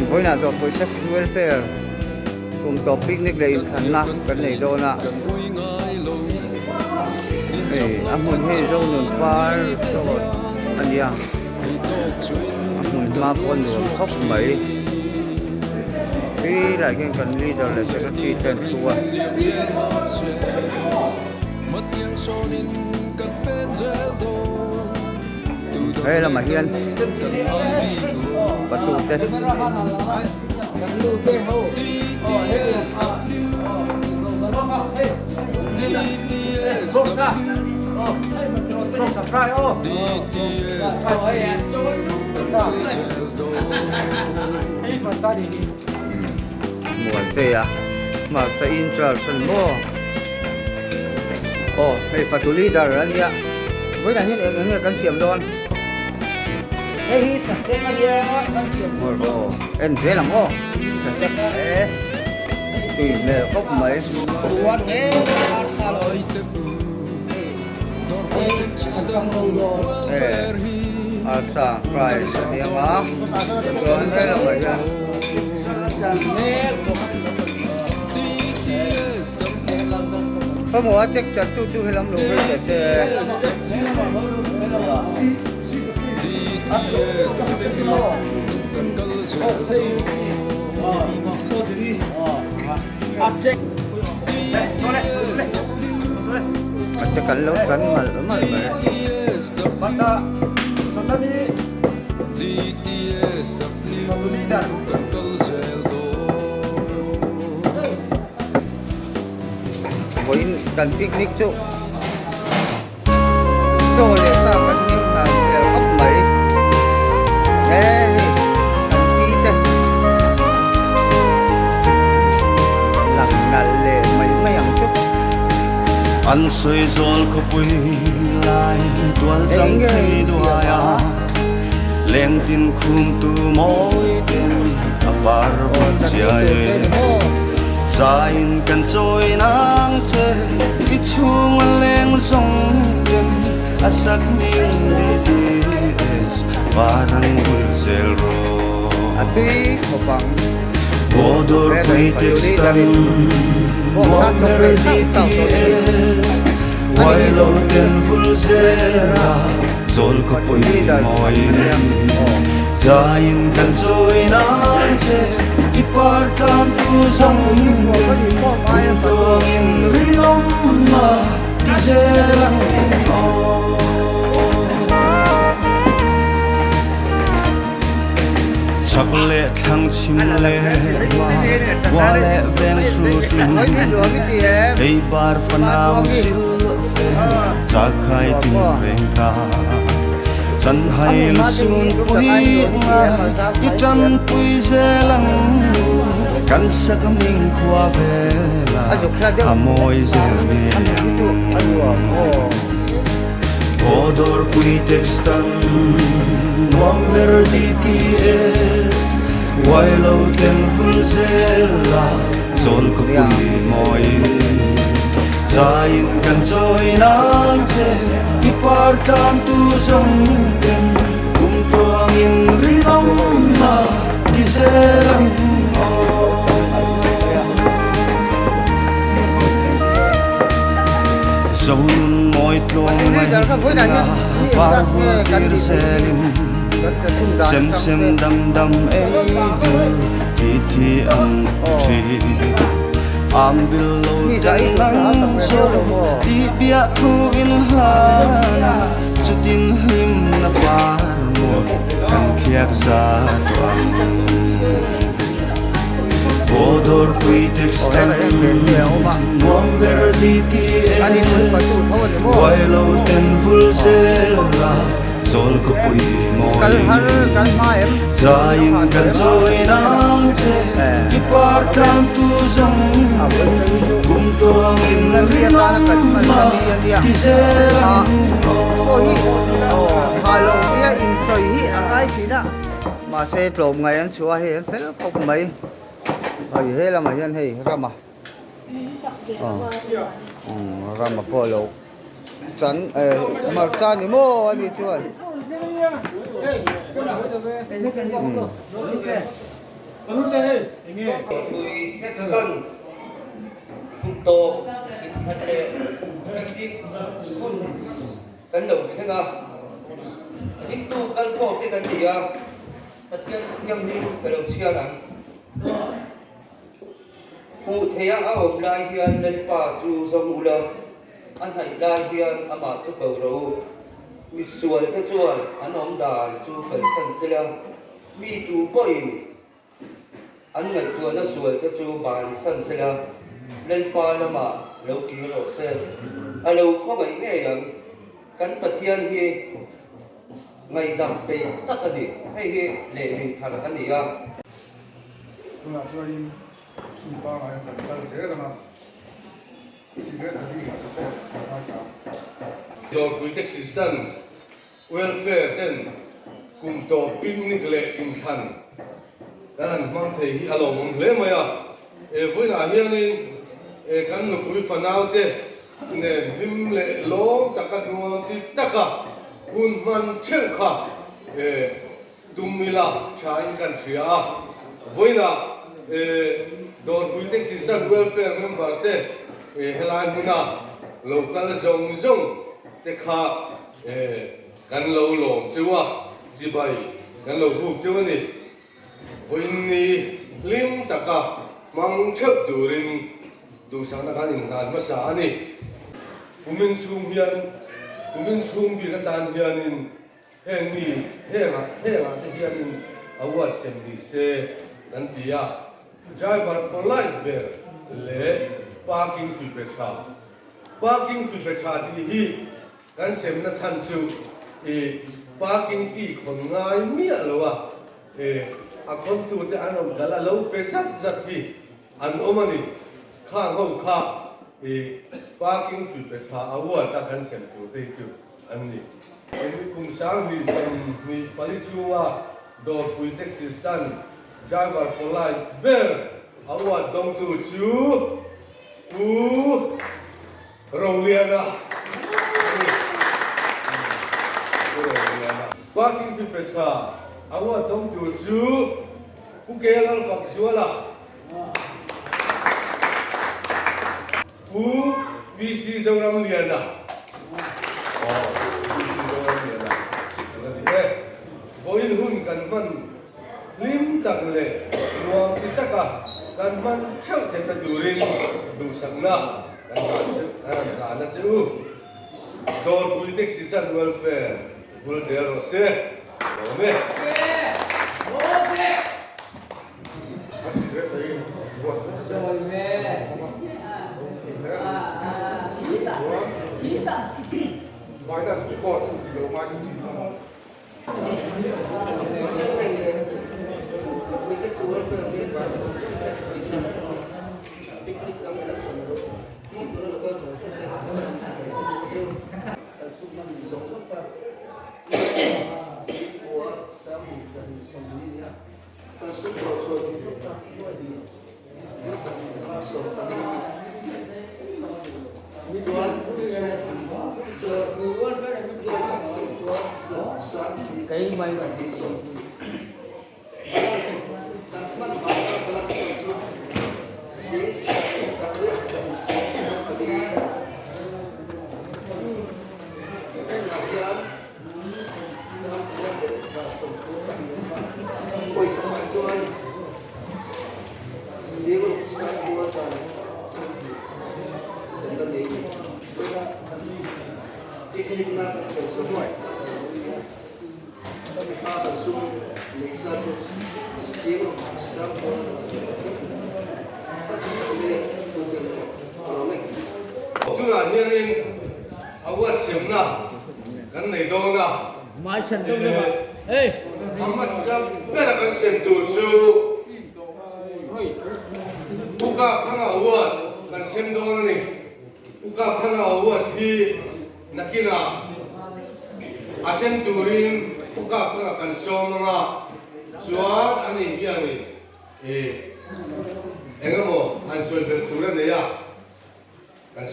Vawiinah dawrpui taxi welfare kum tawp picnic leh inthlanna kan nei dawn a hei a hmun hi Zonun par resort a ni a a hmun hma pawh a nuam khawp mai helaiah hian kan leader leh secretary te an thu a. He lamah hian patu te Muantea hmarcha in charge a ni maw aw hei fatu leader a nia vawiinah hian eng eng nge kan siam dawn hei hi sachek a nia kan siam aw en zel ang aw sachek e tui hmel khawp mai chuan he arsa lo hei an kang lo dawn e arsa fry a ni ang a chuan helamah hian Khawmaw a check chat tu chu helam lo hawi teh se. A check an lo tan malh malh mai. Vawiin kan picnic chu chaw leh sa kan hming hnar hmel khawp mai he hei kan pi te lang nalh leh mai mai ang chu. An sawi zawl khawpui lai tual chang thei duai a. Lengtin khumtu mawi ten a par vun chiai e. Zain kan chawi nang che i chhung a leng zawng ten a sak hming DTS parang vul zel rawh. A tui khawp ang. Bodor pui tekstan Muammer DTS Wailo ten vul zel a. Zawl khawpui mawiin Zaiin kan chawi nan che I par tlan tu zawng ten Kumtluangin rinawm a ti zel ang aw. Chak leh thlang chhim leh hma Khua leh veng hrutin Ei bar fanau silh Chakhai tin reng ta Chan hai lusun pui nga I tan pui zel ang Kan sak ming khua vela A mawi zel ngei ang Aw dawrpui tekstan Nuam ber DTS Uai lo ten vul zel la Zawl khawpui mawiin Zaiin kan chawi nang che I par tlan tu zawng ten Kum tluangin rinawm a ti zel ang aw. Zonun mawi tluang mai na par vul tir zelin Sem sem dam dam ei bil Thi thi ang thi Am bil lo ten nang zo Ti bia thu in hlan a Chutin hlim na par mawi Kan thliak za tawh ang Aw dawrpui tekstan Nuam ber DTS Buai lo ten vul zel a. Zawl khawpui mawi Zaiin kan chawi nang che I par tlang tu zawng Kum tluangin rinawm a ti zel ang aw. Mahse tlawmngai an chhuah a hei an fel khawp mai hei he lamah hian hei rama rama pawh a lo chan eh hmarcha ni maw a nih chuan Kan lo thleng a, ringtu kal khawm te kan ni a, Pathian thu thianghlim ka lo chhiar ang. Hmuh theih a a awm lai hian Lalpa chu zawng ula, a hnaih lai hian amah chu ko rawh u. Misual te chuan an awm dan chu kalsan sela, mi tu pawhin An ngaihtuahna sual te chu bansan sela, Lalpa lamah lo kir rawh se. A lo khawngaih ngei ang. Kan Pathian hi ngaihdam peih tak a ni. Hei hi lehlin thar a ni a. Tunah chuanin hmun pangngai kan kal zel ang a, Secretary te pawh kan ngaithla ang. Dawrpui Taxi Stand Welfare ten kum tawp picnic leh inthlan kan han hmang thei hi a lawmawm hle mai a. E vawiinah hianin e kan nupui fanau te nen hlim leh lawm taka hnuang ti taka hun hman theuh kha e tum ila thain kan hria a. Vawiinah e Dawrpui Taxi Stand Welfare member te e helai hmuna lo kal zawng zawng te kha E, kan lo lawm cheu a, chibai kan lo buk cheu a ni. Vawiinni hlim taka hmang theuh turin duhsakna khan inhlan hmasa a ni. Kumin chhung hian, kumin chhung bik atan hianin heng mi hengah hengah te hianin award sem ni se kan ti a, driver polite ber leh parking fee pe tha. Parking fee pe tha tih hi Kan semna chhan chu i parking fee khawn ngai miah lo a, e a khawntute an rawn kal a, lo pe zat zat hi an awm a ni. Khang ho kha i parking fee pe tha award a kan sem tur te hi chu an ni. Tin, kum 2024 chhunga Dawrpui Taxi Stand driver polite ber award dawngtu chu Pu Roliana a ni. Pu Roliana. Parking fee pe tha a uat dawng tur chu Pu Ke Lalfakzuala, Pu PC Zoramliana, aw PC Zoramliana a la ni e. Vawiin hun kan hman Hlim tak leh nuam ti taka kan hman theuh theihna turin duhsakna kan zan che kan zan a che u. Dawrpui Taxi Stand Welfare bul zel rawh se. Lawm e. A secretary ruat chuan Finance report lo ngaithla thin ang. Tunah hianin award siamna kan nei dawn a. A hmasa bera kan sem tur chu Pu Kapthanga Award kan sem dawn a ni. Pu Kapthanga Award hi nakinah a sem turin Pu Kapthanga kan sawm ang a, chuan ani hianin eng emaw han sawi belh tur a nei a. Kan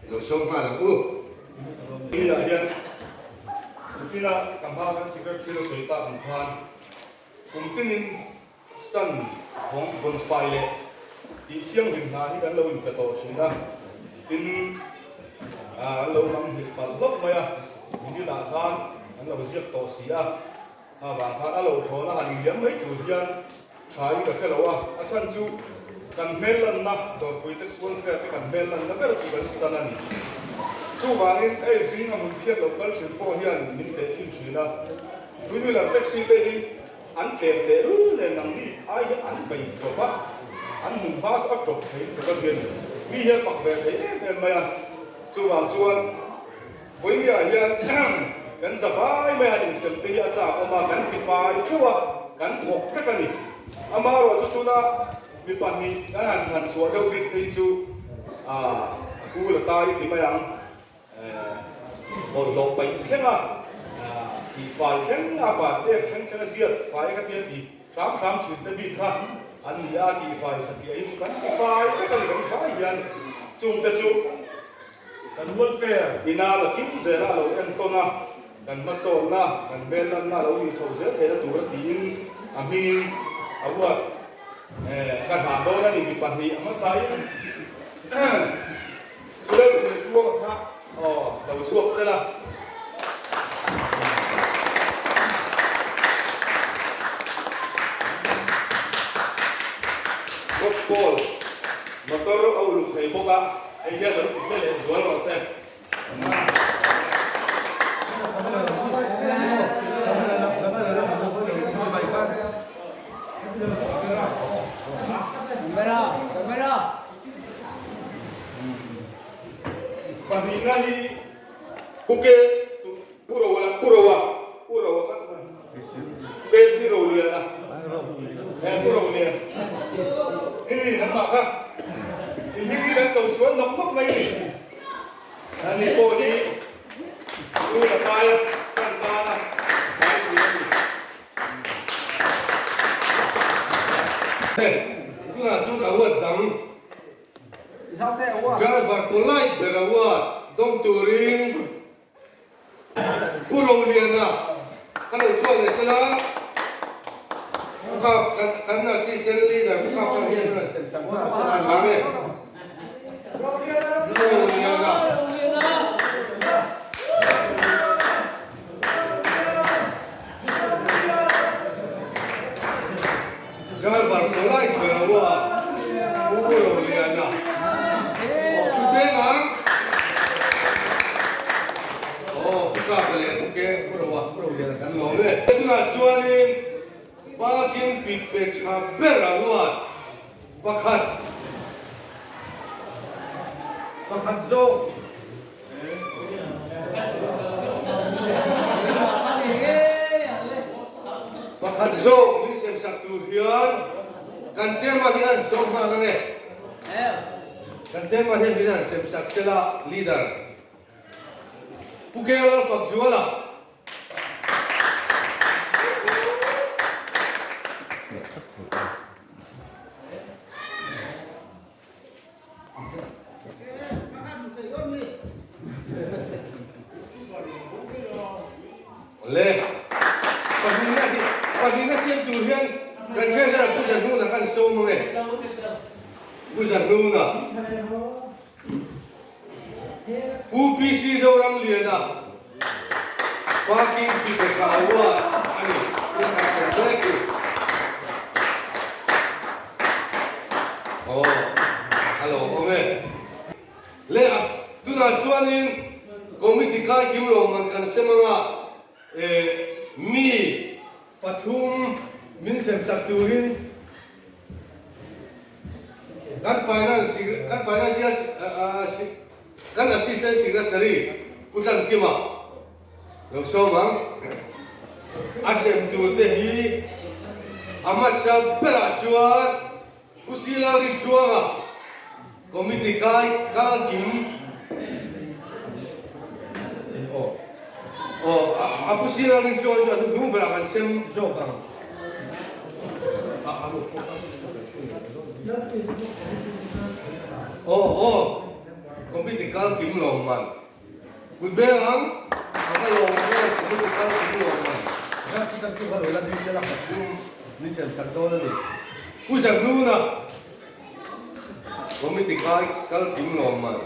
lo sawm nghal ang u. Tui-ah hian Putina ka hma kan secretary a sawi tak ang khan kum tinin stand vawng vawn fai leh tih thianghlim hna hi kan lo inpe tawh thin a, tin an lo manghilh palh hlauh mai a, minute-ah khan an lo ziak tawh si a. Kha vang khan a lo thlawn a han inliam mai tur hian tha in ka hre lo a, a chhan chu kan hmel lanna dawrpui tax welfare te kan hmel lanna ber chu kan stan a ni. Chuvangin hei zing a hmun phiat lo kal thin pawh hianin min teh thin thin a, two wheeler taxi te hi an tlem teh lul nen nangni ai hian an bei tawp a, an hmun hma a tawp thei lutuk a nia ni. Mi hian fak ve thei em em mai a, chuvang chuan. Vawinia hian kan za vai mai han insem te hi a chak awm a, kan ti fai theuh a, kan thawk vek a ni. Amaherawhchu tuna mi pahnih kan han thlan chhuah deuh bik te hi chu a kul a tai ti mai ang. Bawlhhlawh paih thleng a, tih fai thleng a, van ek thleng thleng a ziak fai kha tia ti hram hram thin te bik kha an ni a, tih fai satliah hi chu kan ti fai vek a ni kan vai hian chungte chu. Kan welfare ina la kim zela a lo entawn a, kan hmasawnna, kan hmel lanna a lo nih chho zel theihna tura tiin a hmingin a ruat ka hlan dawn a ni. Mi pahnih a hmasain Lalhmuhtuama kha lo chhuak sela. Gospel motor a uluk thei bawk a. Hei hian lo ti hle leh zual rawh se. Pahnihna hi Kuke Pu Roa Pu Roa Pu Roa kha KC Roliana Pu Rolian ini nangmah kha in hming hi kan ko sual nawk nawk mai a ni. Ani pawh hi Pu Lataia stand tana zai thin a ni. Tunah chuan award dang Driver polite ber award dawng turin Pu Roliana kha lo chhuak leh sela, Pu Kap kan Assistant Leader Pu Kap kha hian a tha nge? Pu Roliana. Driver polite ber a ua Pu Roliana. Aw Pu Beng ang. Aw Pu Kapa leh Pu Ke Pu Roa Pu Roliana kan lawm e. Tunah chuanin parking fit pe tha ber a ua pakhat pakhat zawk. Pakhat zawk min sem sak tur hian kan chairman hi an zawm nghal ang e. Kan chairman hian min han sem sak sela leader Pu Keo Lalfakzuala. Le pahnihna hi pahnihna siam tur hian kan treasurer Pu Zahnuna khan sawm ang e. Pu Zahnuna Pu PC Zoramliana Parking fee pe tha award a ni. Tuna kan sawi mek hi. Aw, a lo awm e. Le a, tunah chuanin committee kai kim lo man kan sem anga eh mi pathum min sem sak turin kan finance kan financial kan assistant secretary Pu Tlankima. Lo sawm ang. A sem tur te hi a hmasa berah chuan Pu Sila Rintluanga Committee kai kal kim aw aw a Pu Sila Rintluanga chu a hnuhnung berah kan sem zawk ang. Aw aw Committee kal kim lawmman. Kut beng ang, a va lawm em, committee kal kim lawm ang. Ni sem sak dawn a ni. Pu Zahnuna, committee kai kal kim lawm man.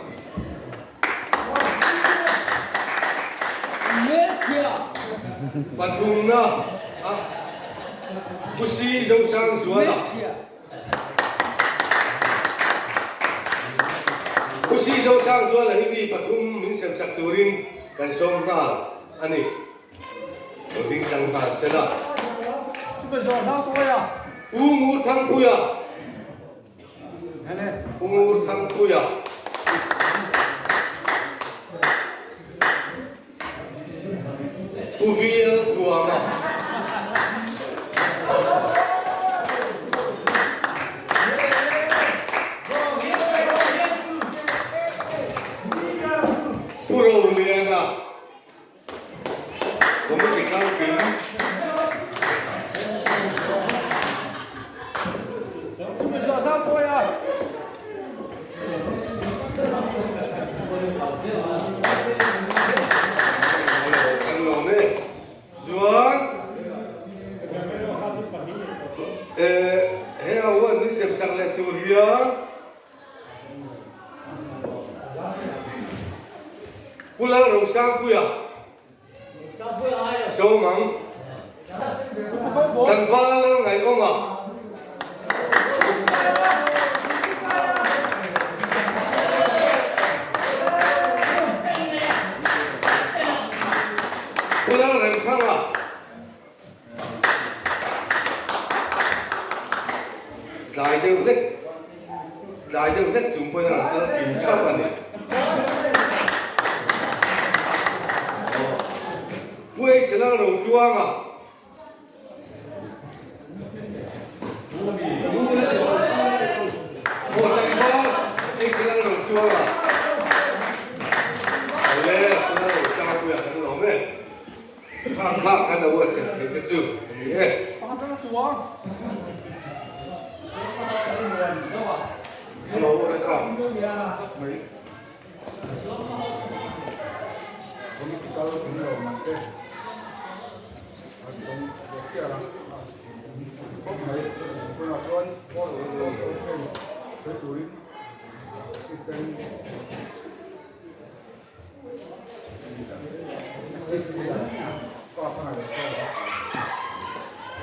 Pathumna a Pu Si Zosangzuala. Pu Si Zosangzuala hi mi pathum min sem sak turin kan sawm nghal a ni. Lo ding tlang nghal se la. Pu Ngurthangpuia Pu Ngurthangpuia Pu VL Thuama. Pu Roliana. Committee kalpin. Kan lawm e. Chuan he award min sem sak leh tur hian Pu Lalrosangpuia Sawmang Tlangval Lalngaihawma Pu Lalremthanga Tlai deuh hlek tlai deuh hlek chung pawhin a rawn kal kim thap a ni. Pu Eichela Rotluanga Aw tlangval Eichela Rotluanga Awle Pu Lalrosangpuia kan lawm e. Khang kha kan lo a sem thei te chu a ni e. Hello, Rebecca. Mai. Political in lo man te. An tawng ve chiah a. Khawp mai. Tunah chuan sawi turin assistant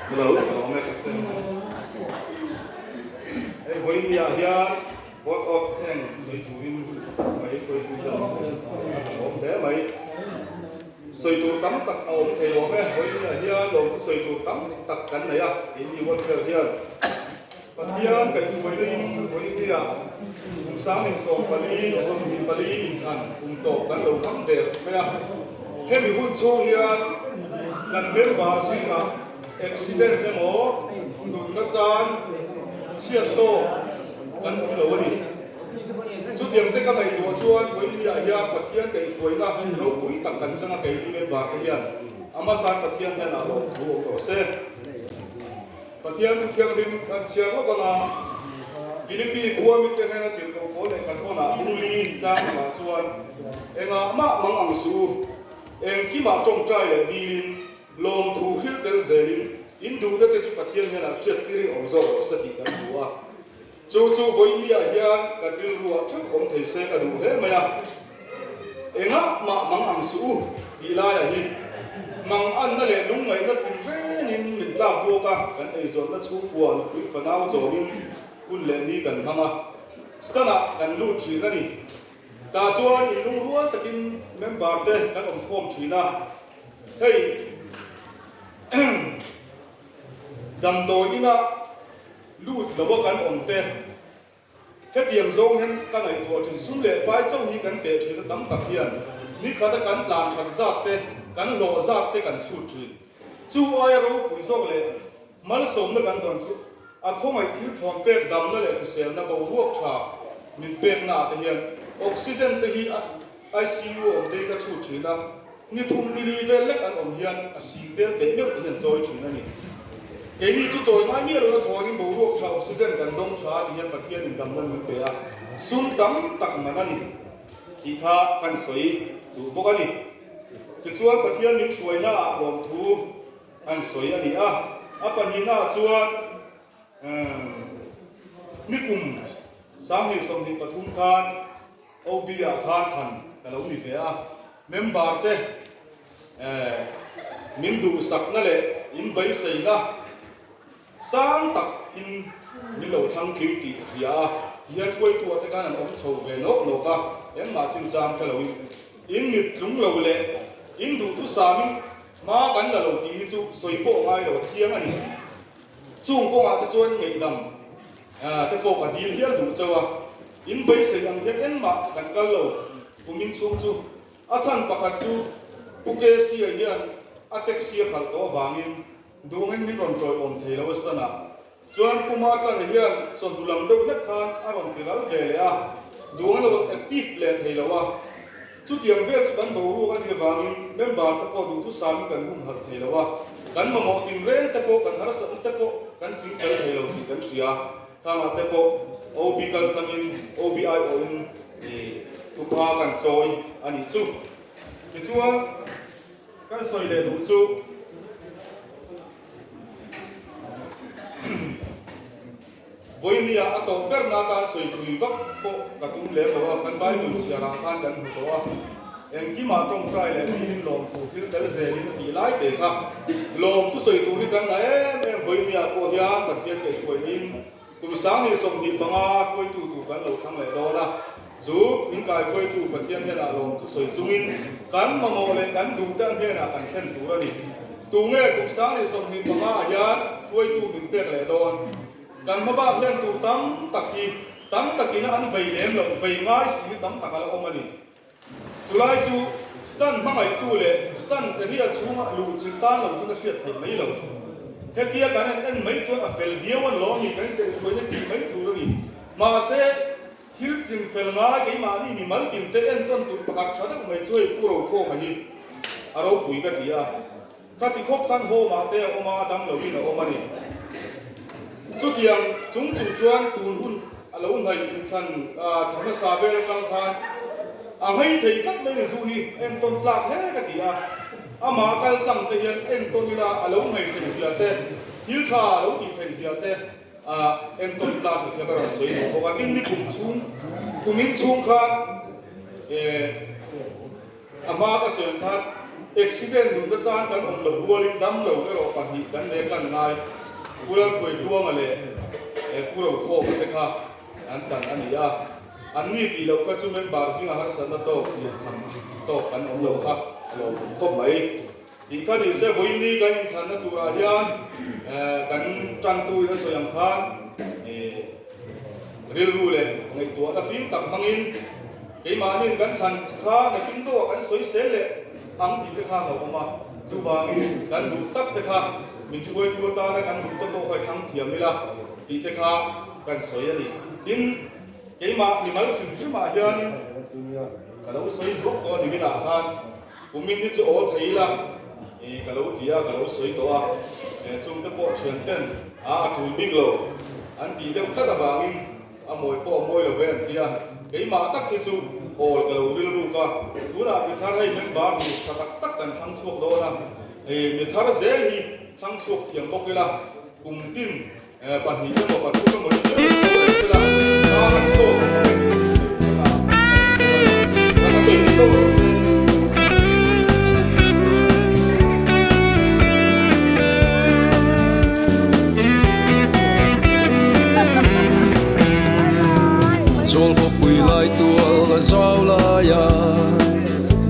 Hello, Hei vawinia hian Board of Thanks sawi turin hun tha tak mai hruaitu hian a awm hle mai. Sawi tur tam tak a awm thei awm e. Vawinia hian lawmthu sawi tur tam tak kan nei a, keini welfare hian. Pathian kaihhruaina in vawinia kum 1024 24 inthlan kum tawp kan lo hmang der mai a. Hemi hun chhung hian kan member zingah accident emaw nunna chan chhiat tawk kan awm lo a ni. Chutiang te ka ngaihtuah chuan vawinia hian Pathian kaihhruaina ropui tak kan chang a keini member te hian a hmasa Pathian hnenah lawmthu awm rawh se. Pathian thu thianghlim kan chhiar lawk ang a, Philippi khua mite hnena tirhkoh pawl leh Kathawnah Bungli chang hunah chuan engah mah mang ang suh u, engkimah tawngtai leh dilin, lawmthu hrilh tel zelin, in duhna te chu Pathian hnenah hriattirin awm zawk rawh se tih kan hmu a. Chu chu vawinia hian kan rilruah theuh awm thei se ka duh hle mai a. Engah mah mang ang suh u tih laiah hi mang anna leh lungngaihna tinrengin min tlak buak a, kan eizawnna chhungkua nupui fanau chawmin hun leh ni kan hmang a, stanah kan lut thin a ni. Tah chuan inlungrual takin member te kan awm khawm thin a, hei damdawi inah lut lo a kan awm te, Hetiang zawng hian ka ngaihtuah thin sum leh pai chauh hi kan teh thin a tam tak hian ni khata kan tlan that zat te, kan hlawh zat te kan chhut thin. Chu aia ropui zawk leh malsawmna kan dawn chu a khawngaih thil thawn pek damna leh hriselna boruak tha min pekna ah te hian oxygen te hi ICU awm te hi ka chhut thin a, ni thum ni li vel lek an awm hian a sing tel teh meuh te hian chawi thin a ni. Keini chu chawi ngai miah lohna thawngin boruak tha oxygen kan dawng tha a ti hian Pathianin damna min pe a, sum tam tak man a ni tih kha kan sawi duh bawk a ni. Tichuan Pathian min hruainaah lawmthu kan sawi a ni a, a pahnihnaah chuan nikum 2023 khan OB ah khan thlan ka lo ni ve a, member te min duhsakna leh in beiseina sang tak in min lo thlang tling tih ka hria a, tihian hruaitu ah te khan an awm chho ve nawk nawk a, engmah chinchang hre lo in in mit tlung lo leh in duhthusam in hma kan la lo tih hi chu sawi pawh ngai lo a chiang a ni. Chung kawngah te chuan ngaihdam te pawh ka dil hial duh chauh a, in beisei ang hian engmah kan kal lo kumin chhung chu. A chhan pakhat chu Pu Kesia hian a taxi a khalh tawh avangin duhangin min rawn ṭawiawm thei lo a stand ah chuan Pu Matlana hian chawhnu lam deuh hlek khan a rawn ti ral ve leh a, duhangin a rawn active leh thei lo a. Chutiang vel chu kan boruak a nih avangin member te pawh duhthusamin kan humhalh thei lo a, kan mamawh tinreng te pawh kan harsatna te pawh kan ching fel thei lo tih kan hria. Khangah te pawh OB kal tlangin OB aiawhin thupha kan chawi a nih chu. Tichuan kan sawi leh duh chu. Vawinia a tawp berna atan sawi thui vak pawh ka tum lem lo a, kan Bible chhiarah khan kan hmu tawh a, engkimah tawngtai leh miin lawmthu thil tel zelin a tih lai te kha lawmthu sawi tur hi kan la em em. Vawinia pawh hian Pathian kaihhruainin kum 2025 hruaitu tur kan lo thlang leh dawn a, chu min kaihruaitu Pathian hnenah lawmthu sawi chungin kan mamawh leh kan duh te ang hnenah kan thlen tur a ni. Tunge kum 2025 ah hian hruaitu min pek leh dawn? Kan hmabak hlen tur tam tak hi tam takin an vei lem loh, vei ngai si hi tam tak a la awm a ni. Chulai chu stand hmangaihtu leh stand area chhunga luh chilh tan lo chuan a hriat theih mai lo. Hetia kan en en mai chuan a fel viau a lawm ni, kan inkaihhruaina tih mai tur a ni. Mahse, thil ching fel ngai keimahni mimal tin te entawn tur pakhat tha deuh mai chu hei Pu Rokhawma hi a ropui ka ti a. Khati khawp khan home ah te a awm a, a dam loin a awm a ni. Chutiang chung chung chuan tun hun a lo hnaih inthlan thla hmasa vel atang khan a nghei thei tlat mai ni zu hi entawn tlak hle ka ti a. Amah kal tlang te hian entawn ila a lo nghei theih zia te, thil tha a lo tih theih zia te entawn tlak ni kha ka rawn sawi duh bawk a. Tin, ni kum chhung, kum in chhung khan A hma ka sawi ang khan accident nunna chang kan awm lo rualin dam lo erawh pahnih kan leh kan ngai. Pu Lalkhuaitluanga leh Pu Rokhawma te kha an tan a ni a. Anni tih loh kha chu member zinga harsatna tawk lian tham tawk kan awm lo kha a lawmawm khawp mai. Tih kha ni se vawiin ni kan inthlanna turah hian kan tantu in a sawi ang khan rilru leh ngaihtuahna fim tak hmangin keimahniin kan thlan kha nakin deuhah kan sawi sel leh ang tih te kha a hlauhawm a, chuvangin kan duh tak te kha min hruaitu atana kan duh te pawh kha i thlang thiam ila tih te kha kan sawi a ni. Tin, keimah mimal hrim hrimah hianin ka lo sawi zuak tawh a ni minah khan kumin hi chu awl thei ila ka lo ti a, ka lo sawi tawh a, chungte pawh thianten a a tul bik lo an tih deuh tlat avangin a mawi pawh a mawi lo ve an ti a, keimah tak hi chu awl ka lo rilruk a, tunah mithar hei member hmu tha tak tak kan thlang chhuak dawn a, mithar zel hi thlang chhuak thiam bawk ila kum tin Pahnih emaw pathum emaw hi chu sawi sela a han sawi ang a ni chu a sawi duh tawk lo se. Zawl khawpui lai tual a zau lai a,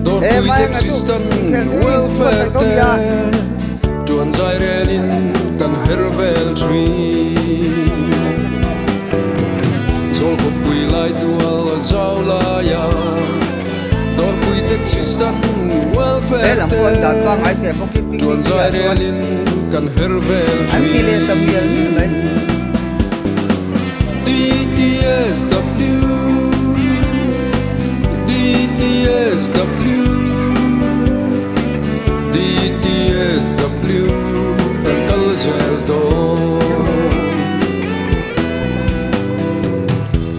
Dawrpui taxi stand welfare te Tuan zai relin kan her vel thin. Zawl khawpui lai tual a zau lai a, Dawrpui taxi. taxi stand He welfare lam pawh an te dan pangngai teh bawkin picnic Tuan te zai ah chuan relin kan her vel an ti leh ta mial thin mial mai. DTSW DTSW DTSW kan kal zel dawn.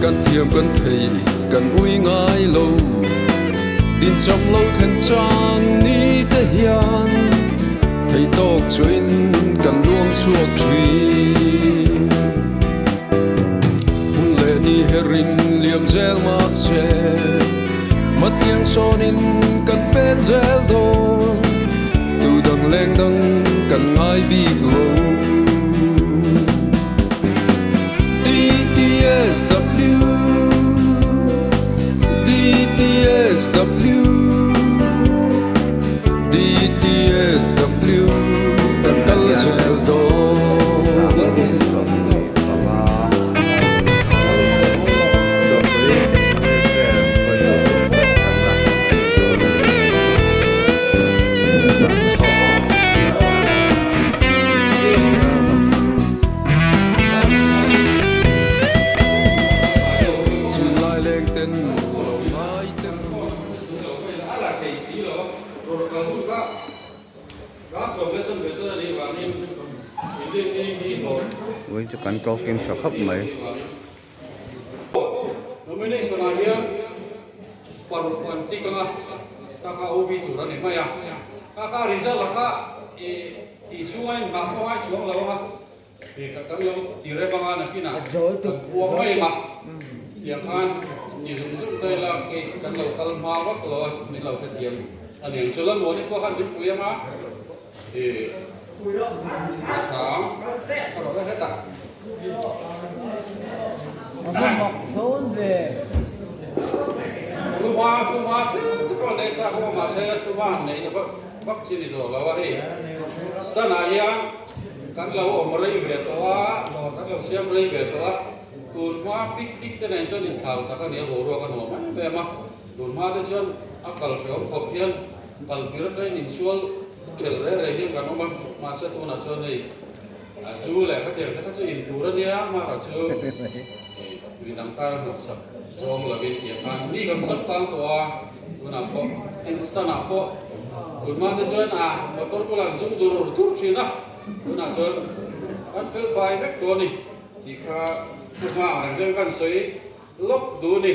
Kan thiam kan thei kan ui ngai lo Din cham lo thlen chang ni te hian Theih tawk chuain kan luang chhuak thin. Hun leh ni herin liam zel mahse Matiang sawnin kan pen zel dawn Tu dang leng dang kan ngai bik lo. DTSW DTSW DTSW kan kal zel dawn. Chulai leng ten lo ngai te khu. Vawiin chu kan talking tha khawp mai. Nomination ah hian paruk an tik anga kaka OB tur a ni mai a, kaka result anga i tih chhunga in nghah pawh ngai chuang lo anga i ka kan lo ti rem anga nakinah kan puang mai ema tiang khan ti zung zung ta ila kei kan lo kal hma vak lo a min lo hrethiam a ni ang chu Lalmuani pawh khan min pui anga i a tha ang ka rawh vek hetah. Thuma thuma tlem te pawh nei chak awm a mahse thuma han neih na vak chi ni tawh lo a hei stand ah hian kan lo awm rei ve tawh a dawr kan lo siam rei ve tawh a tun hma picnic te nen chuan inthlau tak a ni a boruak a nuam em em a tun hma te chuan a kal hrehawm khawp hian kal tir atangin insual thelh reh reh hian kan awm a mahse tunah chuan hei A zu leh khatiang te kha chu in tur a nia, hmara chu tui dang tan a hnawhsak zawng lovin tih khan mi kan zak tang tawh a, tunah pawh instant ah pawh tunhma te chuan a motor bulah an zum dur dur thin a, tunah chuan kan fel fai vek tawh a ni tih kha thu hma ang reng deuh kan sawi lawk duh a ni.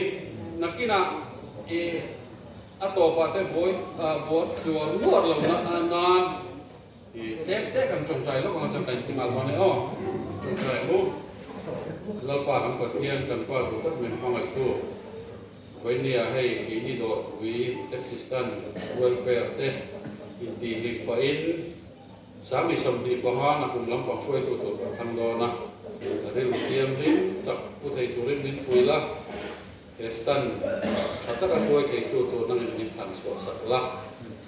Nakinah i a tawpah te buai buar chuar nuar lo nan. I tlem tlem kan tawngtai lawk ang chuan kan inti nghal dawn e aw. Tawngtai ang u. Lalpa kan Pathian kan Pa duh tak min hmangaihtu Vawinia hei keini dawrpui taxi stand welfare te intihhlim pahin Sangni 25 na kum lampang hruaitu tur kan thlang dawn a, rilru thianghlim tak pu thei turin min pui la. He stand tha taka hruai theitu tur nangin min thlan chhuah sak la,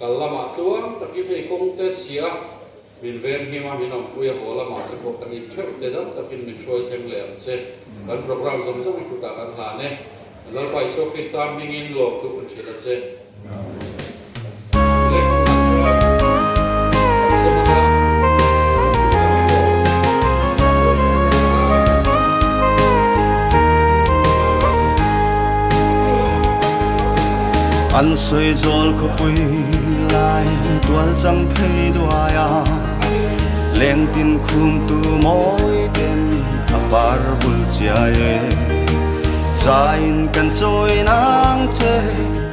kal lamah tluang takin hei kawng te chhia min veng him a, min awmpui a haw lamah te pawh kan in theuh te dam takin min hruai thleng leh ang che. Kan program zawng zawng i kutah kan hlan e. Lalpa Isua Krista hmingin lawmthu kan hrilh a che. An sawi zawl khawpui lai tual chang phei duai a, leng tin khum tu mawi ten a par vul chiai e. Zain kan chawi nang che.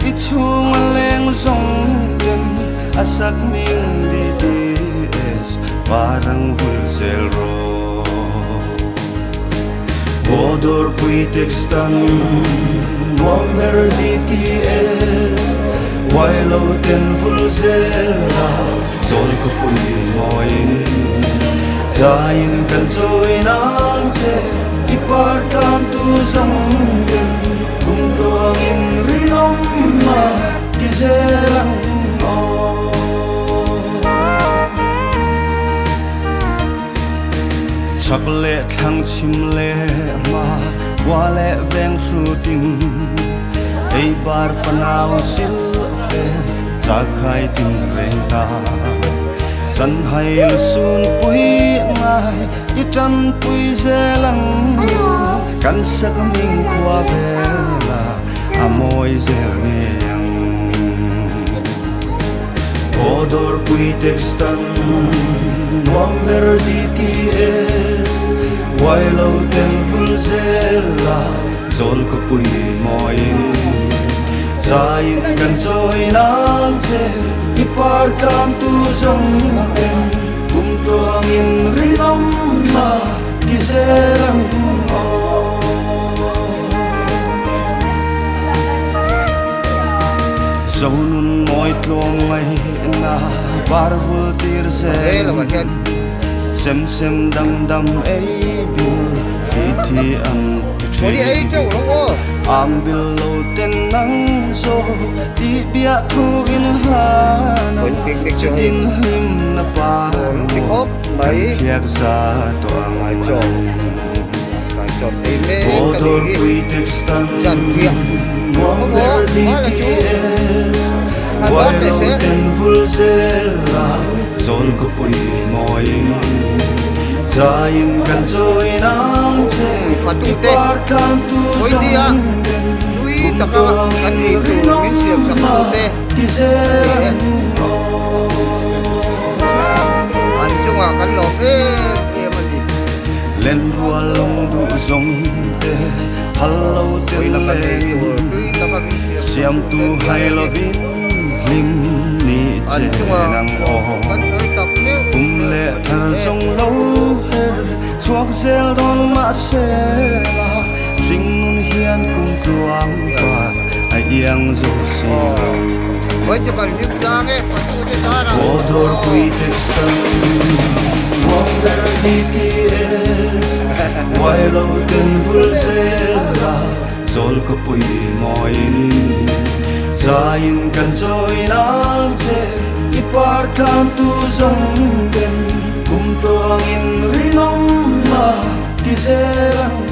I chhung a leng zawng ten a sak hming DTS parang vul zel rawh. Aw dawrpui text an nuam ber DTS uai lo ten vul zel a zawl khawpui mawiin zaiin kan chawi nang che i par tlan tu zawng ten Kum ruangin rinawm a ti zel ang aw. Chak leh thlang chhim leh hma kua leh veng hrutin ei bar fanau sil fe. Chakhai tin reng ta Chan hai lusun pui ngai I tan pui zel ang Kan sakhming khua vela A mawi zel ngei ang Aw dawrpui text an nuam ber DTS Uai lo ten vul zel a zawl khawpui mawiin Zaiin kan chawi nan che i par tlan tu zawng ten Kum tluangin rinawmna ti zel ang aw. Zonun mawi tluang ngaihna par vul tir zel Sem sem dam dam ei bil thi thi ang ti thin Am bil lo ten nang zawk tih biah thu in hlan ang Chutin hlim na par mawi kan thiak za tawh ang. Aw dawrpui text an nuam ber DTS Buai lo ten vul zel a zawl khawpui mawiin Zaiin kan chawi nang che i par tlan tu zawng den Kum tuangin rinawm a ti zel ang aw. Lenrual lawng duh zawng te phal lo ten lengin Siamtu hai lovin hlim ni chen ang aw. Kum leh thar zawng lo her chhuak zel dawn mahse la hringnun hian kum tluang par a iang zo si lo. Aw dawrpui text-an nuam ber DTS Uai lo ten vul zel a zawl khawpui mawiin Zaiin kan chawi nang che i par tlan tu zawng ten Kum tluangin rinawm a ti zel ang.